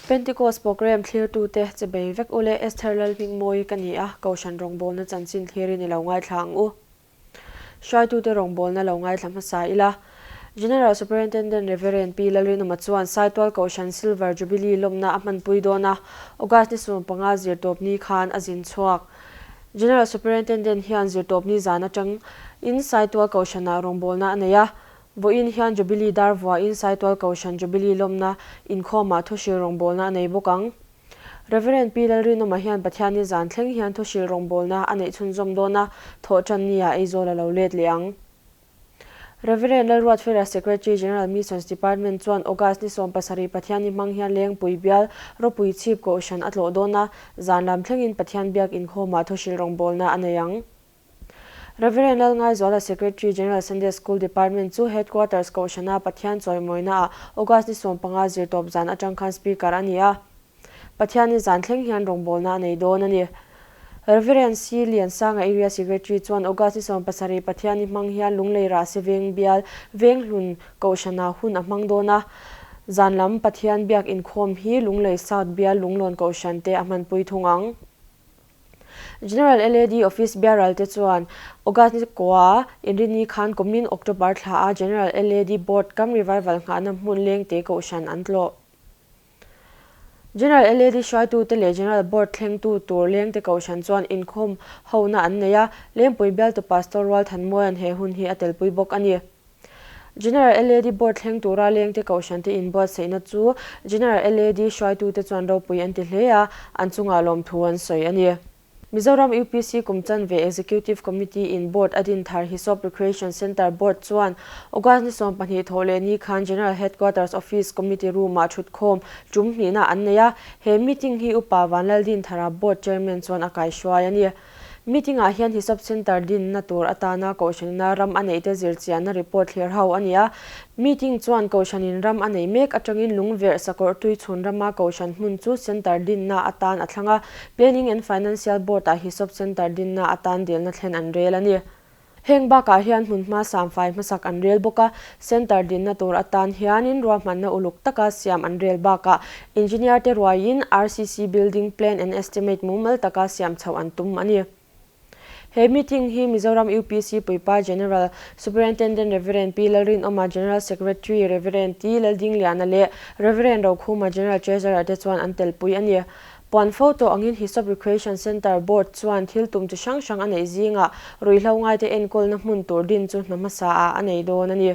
Pentecost Programme thlirtute che bei vek ule Esther Lalhmingmawi ka ni a, Kohhran rawngbawlna chanchin thlirin i lo ngaithla ang u. Hruaitute rawngbawlna lo ngaithla hmasa ila. General Superintendent Rev. Pi Lalrinawma chuan Saitual Kohhran Silver Jubilee lawmna a hmanpui dawn a, August ni 15 zirtawpni khan a zin chhuak. General Superintendent hian zirtawpni zan atang in Saitual Kohhranah rawngbawlna a nei a, vawiin hian Jubilee dar vuahin Saitual Kohhran Jubilee lawmna inkhawmah thuhril rawngbawlna a nei bawk ang. Rev. Pi Lalrinawma hian Pathianni zan thleng hian thuhril rawngbawlna a neih chhunzawm dawn a, thawhtanni ah Aizawl a lo let leh ang. Rev. Lalruatfela Secretary General Missions Department chuan August ni 17 Pathianni hmang hian Lengpui bial ropui chhip kohhran a tlawh dawn a, zan lam thlengin Pathian biak inkhawmah thuhril rawngbawlna a nei ang. Rev. Lalngaizuala Secretary General Sunday School Department chu Headquarters kohhrana Pathian chawimawina ah August ni 15 zirtawp zan atang khan Speaker a ni a. Pathianni zan thleng hian rawngbawlna a nei dawn a ni. Rev. C. Liansanga Area Secretary chuan August ni 17 Pathianni hmang hian Lunglei Rahsi Veng bial Venghlun kohhrana hun a hmang dawn a. Zan lam Pathian biak inkhawm hi Lunglei South bial Lunglawn kohhran te a hmanpui thung ang. General LAD Office Biaral te chuan August ni kua Inrini khan kumin October thla a General LAD Board kam Revival nghahna hmun lengte kohhran an tlawh. General LAD hruaitute leh General Board thlengtu tur lengte kohhran chuan inkhawm hona an nei a, Lengpui bialtu Pastor Rual Thanmuaia'n he hun hi a telpui bawk a ni. General LAD Board thleng tura lengte kohhrante inbuatsaihna chu General LAD hruaitute chuan ropui an ti hle a, an chungah lawmthu an sawi a ni. Mizoram UPC kum chanve Executive Committee in Board a din thar Hisop Recreation Centre Board chuan August ni 20 thawh leh ni khan General Headquarters Office Committee Room-ah thutkhawm tum hnihna an nei a, he meeting hi Upa Vanlaldinthara Board Chairman chuan a kaihruai a ni. Meeting-ah hian Hisop Centre dinna tur atana Kohhranina ram a neihte zirchianna report thlir ho a ni a. Meeting chuan Kohhranin ram a nei mek atangin lungverh sakawr tui chhun rama Kohhran hmun chu Centre dinna atan a thlang a, Planning and Financial Board-ah Hisop Centre dinna atan dilna thlen an rel a ni. Heng bakah hian hmunhma samfai hmasak an rel bawk a, Centre dinna tur atan hianin ruahmanna uluk taka siam an rel bakah Engineer te ruaiin RCC Building Plan and Estimate mumal taka siam chhoh an tum a ni. He meeting hi Mizoram UPC Puipa General Superintendent Rev. Pi Lalrinawma, General Secretary Rev. T Laldingliana leh Rev. Rokhuma, General Treasurer te chuan an telpui a ni. Puan fo tawh angin Hisop Recreation Centre Board chuan thil tum chi hrang hrang a neih zingah ruihhlo ngaite enkawlna hmun tur din chu hna hmasa ah a nei dawn a ni.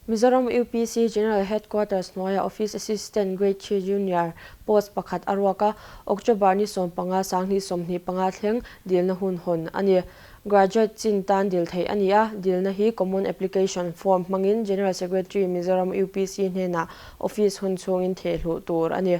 Mizoram UPC General Headquarters hnuaiah Office Assistant Grade 3 Junior post pakhat a ruak a, October ni 15 2025 thleng dilna hun hawn a ni. Graduate chin tan dil theih a ni a, dilna hi Common Application Form hmangin General Secretary Mizoram UPC hnenah office hun chhungin thehluh tur a ni.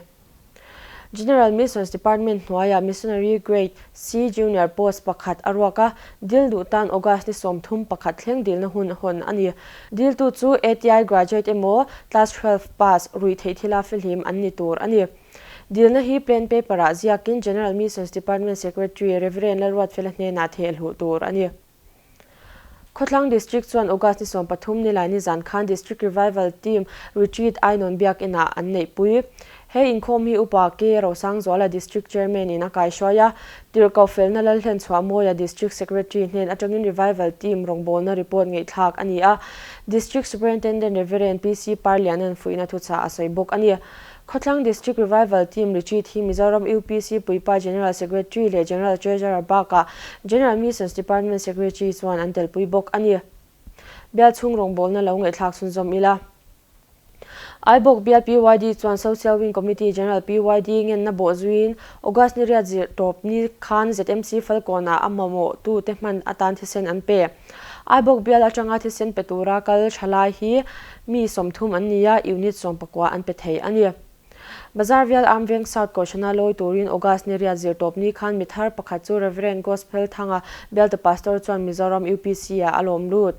General Missions Department hnuaiah Missionary Grade C Junior post pakhat a ruak a, dil duh tan August ni 31 thleng dilna hun hawn a ni. Diltu chu ATI graduate emaw Class 12 pass ruih theih thila fihlim an ni tur a ni. Dilna hi plain paper-ah ziakin General Missions Department Secretary Rev. Lalruatfela hnenah thehluh tur a ni. Khawthlang District chuan August ni 13 Nilaini zan khan District Revival Team Retreat Ainawn Biakinah an neihpui. He inkhawm hi Upa K. Rosangzuala District Chairman in a kaihruai a, Tirhkoh Felna Lalhlenchhuah Mawia District Secretary hnen atangin Revival Team rawngbawlna report ngaihthlak a ni a, District Superintendent Rev. PC Parlianan fuihna thuchah a sawi bawk a ni. Khawthlang District Revival Team Retreat hi Mizoram UPC Puipa General Secretary leh General Treasurer bakah General Missions Department Secretary chuan an telpui bawk a ni. Bial chhung rawngbawlna lo ngaihthlak chhunzawm ila. Aibawk Bial PYD chuan Social Wing Committee General PYD ngenna bawh zuiin August ni riat zirh tawp ni khan ZMC Falkawnah a mamawh tute hman atan thisen an pe. Aibawk bial atanga thisen pe tura kal tha lai hi mi 30 an ni a, unit 19 an pe thei a ni. Bazar Vial Arm Veng South Kohhrana lawi turin August ni riat zirtawp ni khan mi thar pakhat chu Rev. Gospel Thanga bialtu Pastor chuan Mizoram UPC ah a lawm lut.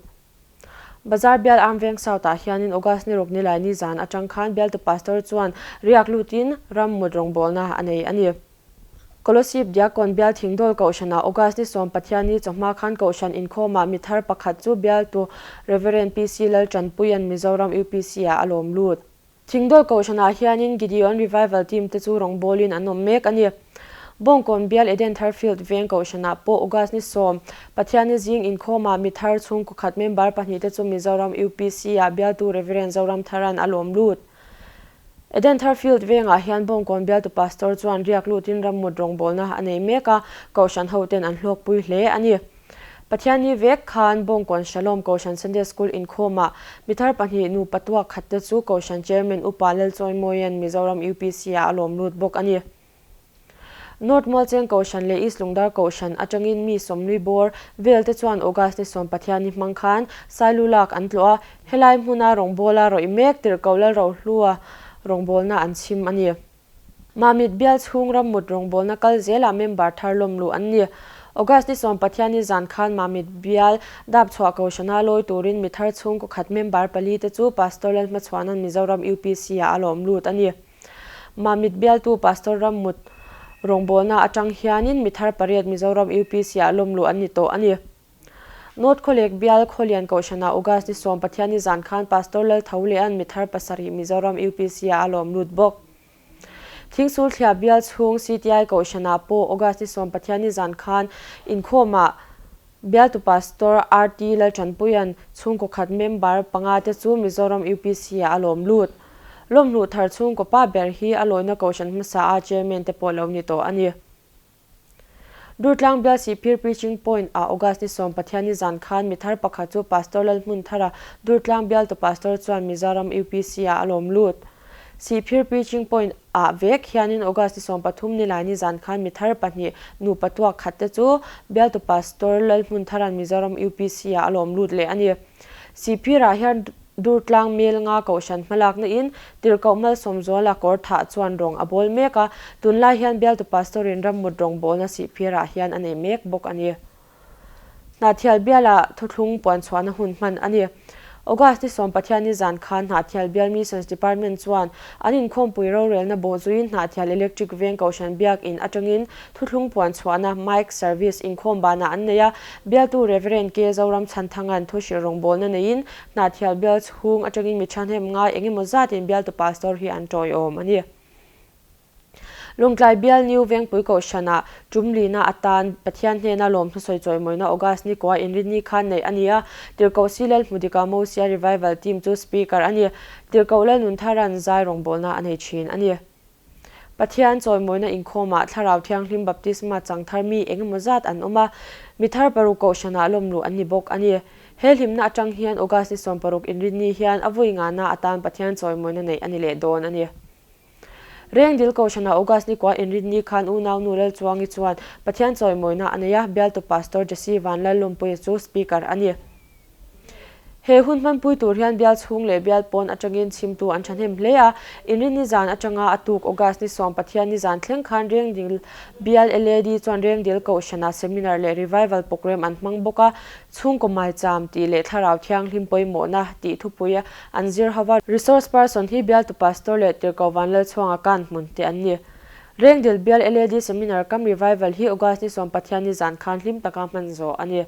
Bazar Bial Arm Veng South ah hianin August ni ruk nilai ni zan atang khan bialtu Pastor chuan riak lutin ram mut rawngbawlna a nei a ni. Kolosip Diakon bial Thingdawl Kohhranah August ni 10 Pathianni chawhma khan Kohhran inkhawmah mi thar pakhat chu bialtu Rev. PC Laltanpuia'n Mizoram UPC ah a lawm lut. Thingdawl Kohhranah hianin Gideon Revival Team te chu rawngbawlin an awm mek a ni. Bawngkawn bial Edenthar Field veng Kohhranah pawh August ni 10, Pathianni zing inkhawmah mi thar chhungkaw khat member pahnihte chu Mizoram UPC-ah bialtu Rev. Zoramtharan a lawm lut. Edenthar Field vengah hian Bawngkawn bialtu Pastor chuan riak lutin rammut rawngbawlna a nei mek a, Kohhran hoten an hlawkpui hle a ni. Pathianni vek khan Bawngkawn Shalom Kohhran Sunday School inkhawmah mithar pahnih nupa tuak khat te chu Kohhran Chairman Upa Lalchawimawia'n Mizoram UPC-ah a lawm lut bawk a ni. North Mualcheng Kohhran leh East Lungdar Kohhran atangin mi sawmnui bawr vel te chuan August ni sawm Pathianni hmang khan Sailulak an tlawh a, helai hmuna rawngbawla rawih mek tirhkoh Lalrohlua rawngbawlna an chhim a ni. Mamit bial chhung rammut rawngbawlna kal zelah member thar lawm luh an ni. August ni sawm Pathianni zan khan Mamit bial dap chhuah Kohhrana lawi turin mi thar chhungkaw khat member pali te chu Pastor Lalhmachhuana'n Mizoram UPC-ah a lawm lut a ni. Mamit bialtu Pastor rammut rawngbawlna atang hianin mi thar pariat Mizoram UPC-ah lawm luh an ni tawh a ni. North Khawlek bial Khawlian Kohhranah August ni sawm Pathianni zan khan Pastor Laltholea'n mi thar pasarih Mizoram UPC-ah a lawm lut bawk. Thingsul thliah bial chhung CTI Kohhranah pawh August ni sawm Pathianni zan khan inkhawmah bialtu Pastor RT Laltanpuia'n chhungkaw khat member panga te chu Mizoram UPC-ah a lawm lut. Lawmhluh thar chhungkaw pa ber hi a lawina Kohhran hmasa a Chairman te pawh lo ni tawh a ni. Durtlang bial Sihphir Preaching Point ah August ni sawm Pathianni zan khan mi thar pakhat chu Pastor Lalhmunthara Durtlang bialtu Pastor chuan Mizoram UPC ah a lawm lut. Sihphir Preaching Point ah vek hianin August ni 13 Nilaini zan khan mi thar pahnih nupa tuak khat te chu bialtu Pastor Lalhmunthara'n Mizoram UPC ah a lawm lut leh a ni. Sihphir ah hian Durtlang mel nga Kohhran hmalakna in Tirhkoh Malsawmzuala kawr thah chuan rawng a bawl mek a, tunlai hian bialtu Pastor in rammut rawngbawlna Sihphir ah hian a nei mek bawk a ni. Hnahthial bialah thuthlung puanchhuahna hun hman a ni. August ni sawm Pathianni zan khan Hnahthial Bial Missions Department chuan an inkhawmpui rorelna bawhzuiin Hnahthial Electric Veng Kohhran Biak In atangin thuthlung puanchhuahna Mic Service inkhawm banah an nei a, bialtu Rev. K. Zoram Chhanthanga'n thuhrilh rawngbawlna neiin Hnahthial bial chhung atangin mi thahnem ngai eng emaw zatin bialtu pastor hi an tawiawm a ni. Lawngtlai bial New Vengpui Kohhranah tum lina atan Pathian hnena lawm hnusawi chawimawina August ni kua inrinni khan neih a ni a, Tirhkoh Silal Hmudika Mosia Revival Team chu Speaker a ni. Tirhkoh Lalnuntharan zai rawngbawlna a nei thin a ni. Pathian chawimawina inkhawmah Thlarau Thianghlim Baptisma chang thar mi eng emaw zat an awm a, mi thar paruk kohhranah lawmluh an ni bawk a ni. He hlimna atang hian August ni 60 inrinni hian a vui ngana atan Pathian chawimawina neih a ni leh dawn a ni. Rengdil kohhranah August ni kua inrinni khan unau nu Lalchuangi chuan Pathian chawimawina a nei a, bialtu Pastor Jesse Vanlalawmpuia chu Speaker a ni. He hun hmanpui tur hian bial chhung leh bial pawn atangin chhimtu an thahnem hle a, Inrinni zan atanga a tuk August ni sawm Pathianni zan thleng khan Rengdil bial LAD chuan Rengdil Kohhranah Seminar leh Revival Programme an hmang bawk a, Chhungkaw Maicham tih leh Thlarau Thianghlim pawimawhna tih thupui an zir ho va. Resource Person hi bialtu Pastor leh Tirhkoh Vanlalchhuanga kan hmun te an ni. Rengdil bial LAD Seminar kam Revival hi August ni sawm Pathianni zan khan hlim taka hman zawh a ni.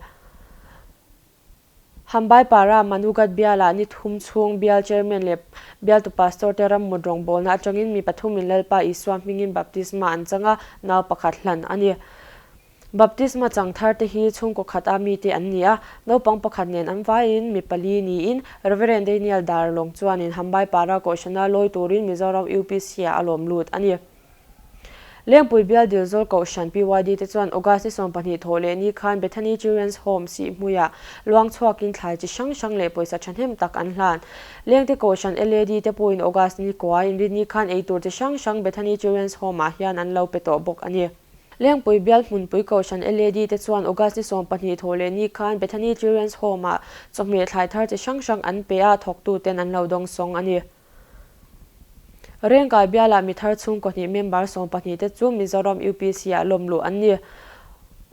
Hambai Para Manugat bialah ni thum chhung bial Chairman leh bialtu Pastor te rammut rawngbawlna atangin mi pathumin Lalpa Isua hmingin baptisma an chang a, nau pakhat hlan a ni. Baptisma chang thar te hi chhungkaw khat a mite an ni a, naupang pakhat nen an vaiin mi pali niin Reverend Daniel Darlawng chuanin Hambai Para Kohhrana lawi turin Mizoram UPC-ah a lawm lut a ni. Lengpui bial Dilzawl Kohhran PYD te chuan August ni 20 thawh leh ni khan Bethany Children's Home Sihhmuiah luang chhuakin thlai chi hrang hrang leh pawisa thahnem tak an hlan. Lengte Kohhran LAD te pawhin August ni kua inrinni khan eitur chi hrang hrang Bethany Children's Home ah hian an lo pe tawh bawk a ni. Lengpui bial hmunpui Kohhran LAD te chuan August ni 20 thawh leh ni khan Bethany Children's Home ah chawhmeh thlai thar chi hrang hrang an pe a, thawktuten an lo dawngsawng a ni. Rengkai bialah mi thar chhungkaw hnih member 12 te chu Mizoram UPC-ah lawm luh an ni.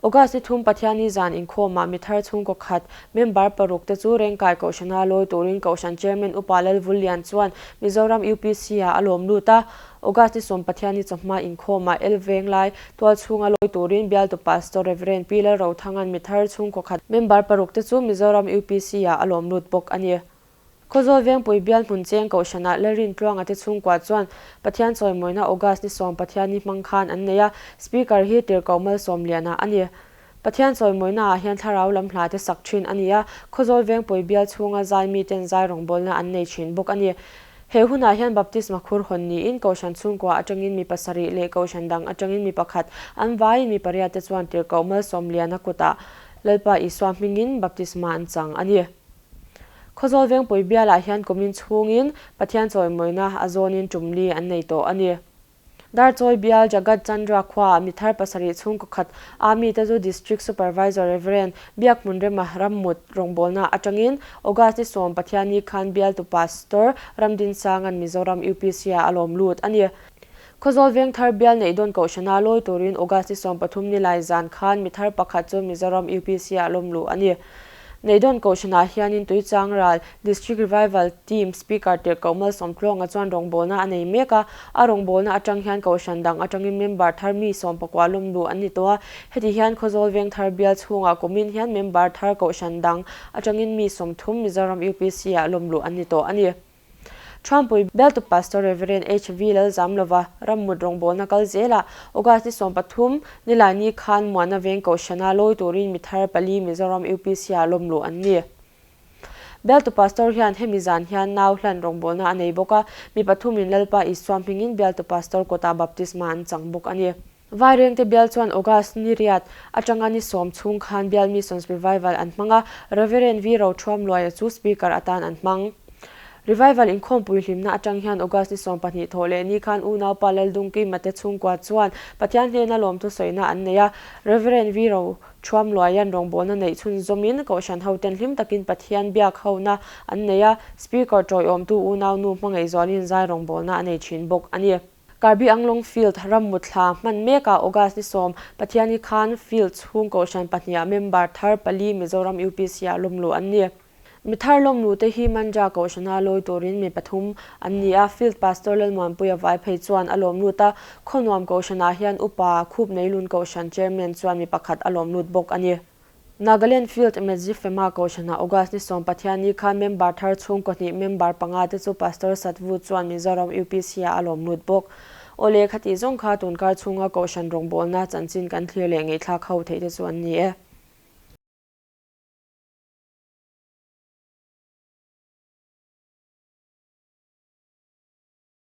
August ni thum Pathianni zan inkhawmah mi thar chhungkaw khat member paruk te chu Rengkai Kohhrana lawi turin Kohhran Chairman Upa Lalvullian chuan Mizoram UPC-ah a lawm lut a. August ni sawm Pathianni chawhma inkhawmah El Venglai tual chhunga lawi turin bialtu Pastor Rev. Pi Lalrothanga'n mi thar chhungkaw khat member paruk te chu Mizoram UPC-ah a lawm lut bawk a ni. Khawzawl Vengpui bial hmun cheng Kohhranah Lalrintluanga te chhungkua chuan Pathian chawimawina August ni sawm Pathianni hmang khan an nei a, Speaker hi Tirhkoh Malsawmliana a ni. Pathian chawimawina ah hian thlarau lam hla te sak thin a ni a, Khawzawl Vengpui bial chhunga zai miten zai rawngbawlna an nei thin bawk a ni. He hunah hian Baptisma khur hawn niin Kohhran chhungkua atangin mi pasarih leh Kohhran dang atangin mi pakhat an vaiin mi pariat te chuan Tirhkoh Malsawmliana kutah Lalpa Isua hmingin Baptisma an chang a ni. Khawzawl Vengpui bialah hian kumin chhungin Pathian chawimawina a zawnin tum li an nei tawh a ni. Darchawi bial Jagat Chandra khuaah mi thar pasarih chhungkaw khat a mite chu District Supervisor Rev. Biakhmunrema Rammut rawngbawlna atangin August ni sawm Pathianni khan bialtu Pastor Ramdinsanga'n Mizoram UPC-ah a lawm lut a ni. Khawzawl Vengthar bial neih dawn kohhrana lawi turin August ni 13 ni lai zan khan mi thar pakhat chu Mizoram UPC-ah lawm luh a ni. Neihdawn kohhranah hianin Tuichang ral District Revival Team Speaker Tirhkoh Malsawmtluanga chuan rawngbawlna a nei mek a, a rawngbawlna atang hian kohhran dang atangin member thar mi sawmpakua lawm luh an ni tawh a. Heti hian Khawzawl Vengthar bial chhungah kumin hian member thar kohhran dang atangin mi 30 Mizoram UPC-ah lawm luh an ni tawh a ni. Thuampui bialtu Pastor Rev. HV Lalzamlova rammut rawngbawlna kal zelah August ni 13 Nilaini khan Muana Veng Kohhrana lawi turin mi thar pali Mizoram UPC-ah lawm luh an ni. Bialtu Pastor hian hemi zan hian nau hlan rawngbawlna a nei bawk a, mi pathumin Lalpa Isua hmingin bialtu Pastor kawtah baptisma an chang bawk a ni. Vairengte bial chuan August ni riat atanga ni sawm chhung khan bial Missions Revival an hmang a, Reverend V Rothuamluaia chu Speaker atan an hmang. Revival inkhawmpui hlimna atang hian August ni 12 thawh leh ni khan unaupa Laldungkima te chhungkua chuan Pathian hnena lawmthu sawina an nei a, Reverend V Rothuamluaia'n rawngbawlna neih chhunzawmin Kohhran hoten hlim takin Pathian biak hona an nei a, Speaker tawiawmtu unaunu hmangaihzualin zai rawngbawlna a nei thin bawk a ni. Karbi Anglong Field rammut thla hman mekah August ni sawm Pathianni khan Field chhung kohhran pahniha member thar pali Mizoram UPC-ah lawmluh an ni. Mi thar lawmluhte hi Manja kohhrana lawi turin mi pathum an ni a, Field Pastor Lalmuanpuia Vaiphei chuan a lawmlut a, Khawnuam kohhranah hian Upa Khupneilun Kohhran Chairman chuan mi pakhat a lawmlut bawk a ni. Nagaland Field Mzg Fema Kohhranah August ni sawm Pathianni khan member thar chhungkaw hnih member panga te chu Pastor Satvu chuan Mizoram UPC-ah a lawm lut bawk. Awle, khati zawng kha tunkar chhunga Kohhran rawngbawlna chanchin kan thlir leh ngaihthlak ho theih te chu an ni e.